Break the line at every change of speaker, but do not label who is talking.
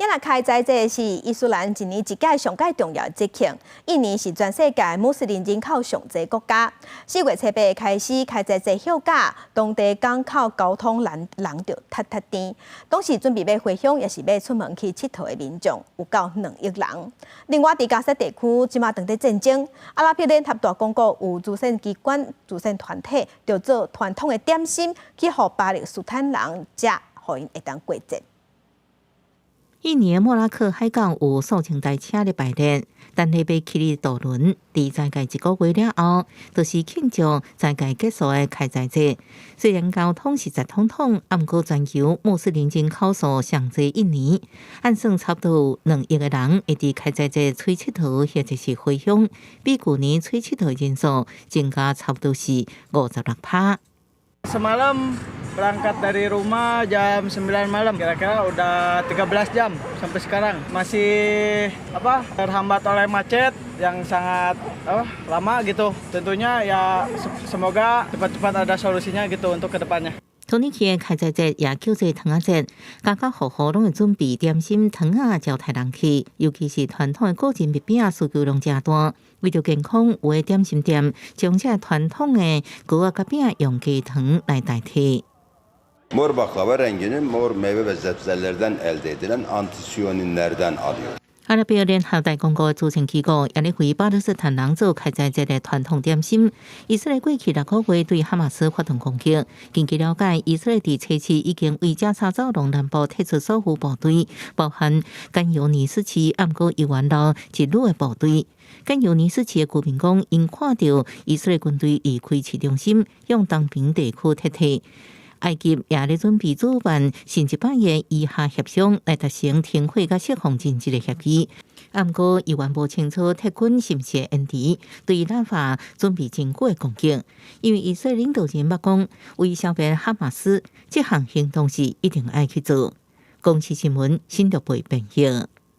今仔開齋節是伊斯蘭一年一屆上蓋重要節慶。印尼是全世界穆斯林人口上濟國家。4月初八開始開齋節休假，當地港口交通人人就塞塞甜。當時準備欲回鄉，抑是欲出門去𨑨迌的民眾有夠2億人。另外，佇加薩地區，這馬當咧戰爭，阿拉伯聯合大公國有慈善機關、慈善團體，就做傳統的點心去予巴勒斯坦人食，予𪜶會當過節。
印尼莫拉克海港有數千台車咧排列，等咧欲起的渡輪，佇齋戒一個月了後，就是慶祝齋戒結束的開齋節。雖然交通是擠通通，毋過全球穆斯林人口數上濟印尼，按算差不多2億个人會佇開齋節出去𨑨迌或者是回鄉，比舊年出去𨑨迌人數增加差不多是56%。
Semalam berangkat dari rumah jam 9 malam, kira-kira udah 13 jam sampai sekarang. Masih apa terhambat oleh macet yang sangat apa, lama gitu. Tentunya ya semoga cepat-cepat ada solusinya gitu untuk kedepannya.
土耳其的開齋節也叫做糖仔節，家家戶戶攏會準備點心糖仔招待人客，尤其是傳統的果仁蜜餅需求量誠大。為著健康，有的點心店將這傳統的糕仔佮餅用低糖來代替。
Mor baklava rengini mor meyve ve sebzelerden elde edilen antosiyaninlerden alıyor.
阿拉伯聯合大公國慈善機構也咧為巴勒斯坦人做開齋節的傳統點心。以色列過去6個月對哈馬斯發動攻擊。根據了解，以色列佇初四已經為加沙走廊南部撤出所有部隊，包含汗尤尼斯市，毋過猶原留一旅的部隊。汗尤尼斯市的居民講，𪜶看著以色列軍隊離開市中心，向東邊地區撤退。埃及也咧準備主辦新一擺的伊哈協商，來達成停火佮釋放人質的協議。毋過，猶原無清楚撤軍是毋是會延遲對拉法準備真久的攻擊，因為以色列領導人捌講，為消滅哈馬斯，這項行動是一定愛去做。公視新聞新竹編譯。